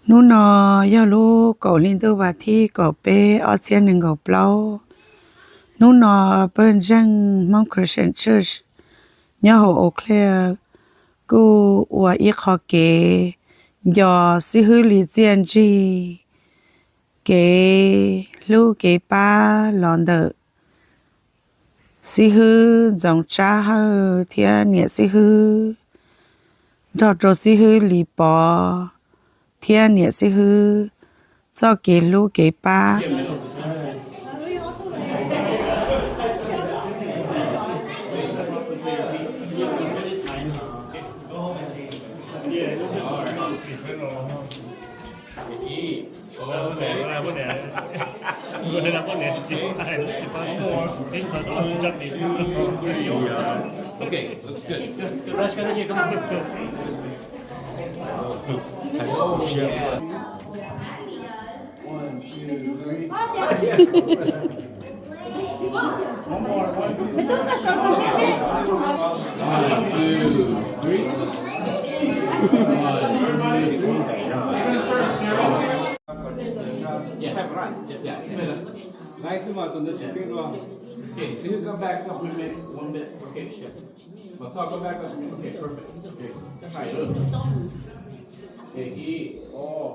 Hnub no yog lub kaum hli ntuj vas thib kaum peb ob txhiab nees nkaum plaub. Hnub no pawg ntseeg Hmoob Christian Church nyob hauv Eau Claire kuj ua ib qho kev nco xib hwb Lis Txiaj Ntsig kev hlub kev pab los ntawm xib hwb Ntxoov Tsab Hawj thiab niam xib hwb, nrog rau xib hwb Lis Pov thiab niam xib hwb txoj kev hlub kev pab. Okay, looks good. One, two, three. One, two, three. Yeah. Yeah. Nice. Okay, so you come back up a minute, one bit. Okay, sure. But talk, come back up a minute. Okay, perfect. Okay, try it. Okay, ib, ob.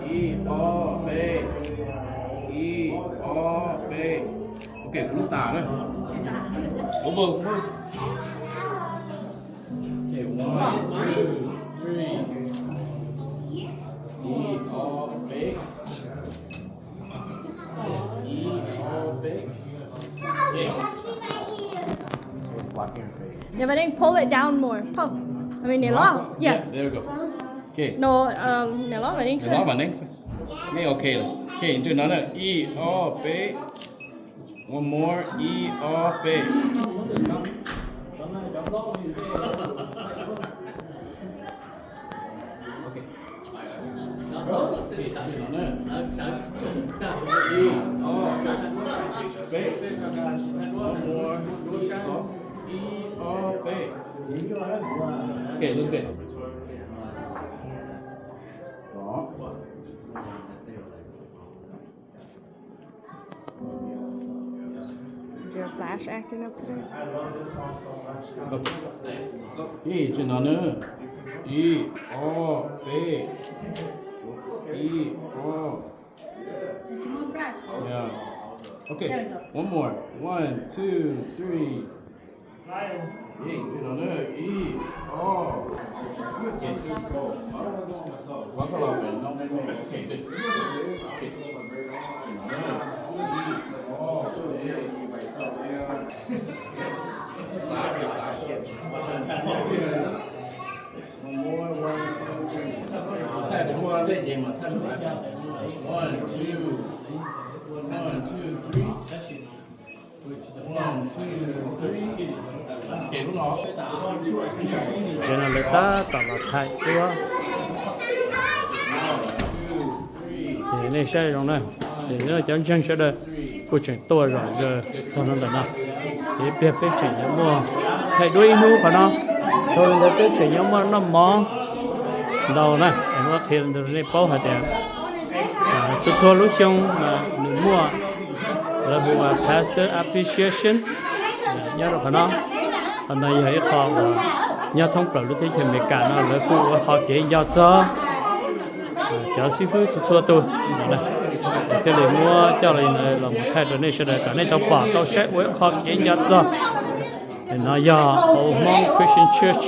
Ib, ob, peb. Ib, ob, peb. Ok, kuv lub tas na. Kuv npawg, kuv npawg. Ok, one, two, three. Ib, ob, peb. Ib, ob, peb. Yeah, but then pull it down more. Pull. I mean, nias los. Yeah. Yeah, there we go. Ok. No, um, nias los, I think so. Nias los, I think so. Neb ok lawm. Ok, ntws no na. Ib, ob, peb. One more, ib, ob, peb. Ok. Ib, ob, peb. One more, ib, ob, ib, ob, peb. Ok, looks good. Đó. Is your flash acting up today? Ib, tsis no na. Ib, ob, peb. Ib, ob. Yeah. Okay, one more. One, two, three. Ib, tsis no na. Ib, ob. One, two, one, two, three. Ces no lawv tab tom los thaij duab. Ces nej saib zoo na, ces cov ntseeg sawv daws kuj tseem tuaj zom zaws txog no ntawm no. Ces ib pliag peb tseem yuav muaj thaij duab ib hnub qhov no, dhau li ntawd peb tseem yuav muaj noj mov ntau na. Es muab qhia ntawd nej paub hais tias txhua txhua lub xyoo mas nws muaj lawv hu ua Pastor Appreciation nyob rau qhov no. Qhov no yog ib qho uas nyob thoob plaws lub teb chaws Amelikas no lawv kuj ua qhov kev nco txog cov xib fwb txhua txhua tus. Thiaj li muab coj los mus thaij rau nej sawv daws kom nej tau pom tau saib ua ib qho kev nco txog. No yog hauv Hmoob Christian Church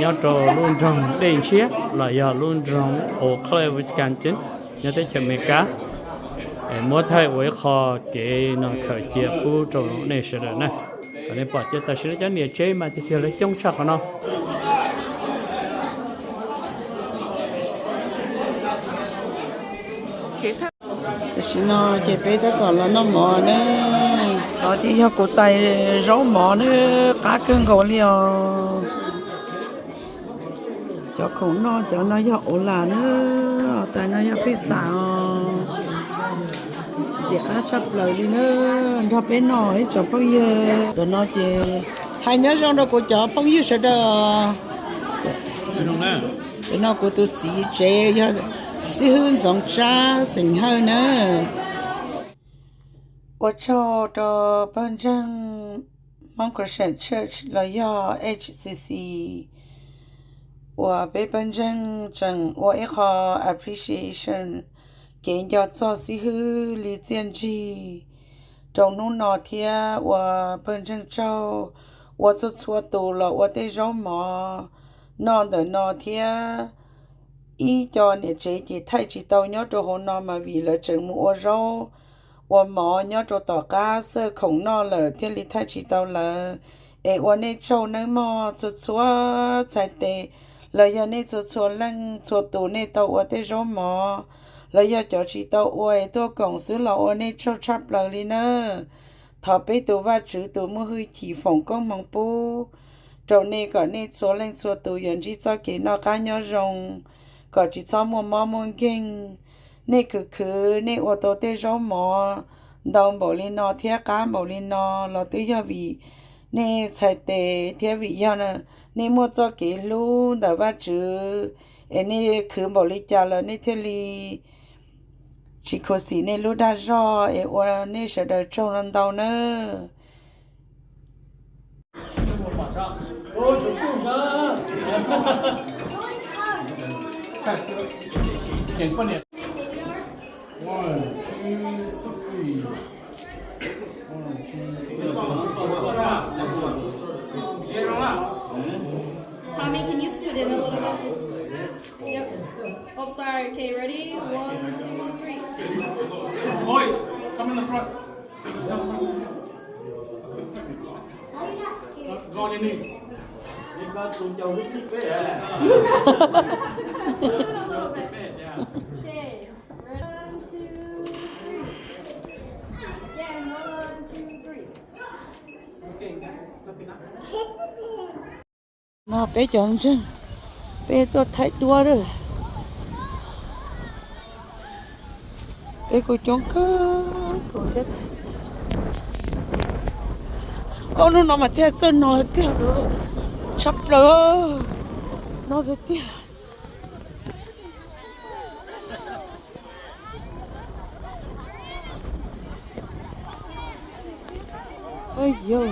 nyob rau lub nroog Dej Ntshiab los yog lub nroog Eau Claire, Wisconsin, nyob teb chaws Amelikas. Muab thaij ua ib qho kev no khaws cia pub rau nej sawv daws na. Kom nej pom cia tam sim no cov niam tsev mas tiag tiag lawv coob tshaj qhov no. Tam sim no ces peb tab tom los noj mov ne. Tod ces yog kuv tais zaub mov ne, qab kawg nkaus li os. Cov khoom noj cov no yog ua las na, tais no yog pizza os. Ntxim qab tshaj plaws li na, nrog peb noj ib tsoom phooj ywg. Cov no ces Hais nyob zoo rau kuv cov phooj ywg sawv daws. Tam no kuv tus txiv tsev yog xib hwb Ntxoov Tsab xeem Hawj na. Ua tsaug rau pawg ntseeg Hmoob Christian Church los yog H C C uas peb pawg ntseeg tseem ua ib qho appreciation kev nco txog xib hwb li txiaj ntsig rau hnub no thiab ua pawg ntseeg tsaug ua txhua txhua tus los ua tej zaub mov noj ntawm no thiab ib co niam tsev ces thaij tsis tau nyob rau hauv no mas vim lawv tseem mus ua zaub ua mov nyob rau tom qab xwb khoom noj lawm thiaj li thaij tsis tau lawv. Es ua nej tsaug nawb mog, txhua txhua txhais tes los yog nej txhua txhua leej txhua tus nej tau ua tej zaub mov los yog cov tsis tau ua es tuaj koom xwb los ua nej tsaug tshaj plaws li nawb. Thov peb tus Vajtswv tus muaj hwj chim foom koob hmoov pub rau nej kom nej txhua leej txhua tus yuav ntsib txoj kev noj qab nyob zoo, kom tsis txhob muaj mob muaj nkeeg. Nej khwv khwv nej ua tau tej zaub mov ntau npaum li no thiab qab npaum li no los twb yog vim nej txhais tes thiab vim yog nej muaj txoj kev hlub ntawm Vajtswv es nej khwv npaum li cas lawm nej thiaj li tsis khuv xim nej lub dag zog es ua nej sawv daws tsaug ntau nawb. Tommy, can you scoot in a little bit? Yep. Oh, sorry. Okay, ready? One, two, three. Boys, come in the front. Go on your knees. No peb cov ntseeg, peb tuaj thaij duab lawm. Peb kuj coob kawg nkaus thiab. Ob hnub no mas thiaj txawj no tiag, tshaj plaws no tiag. Yog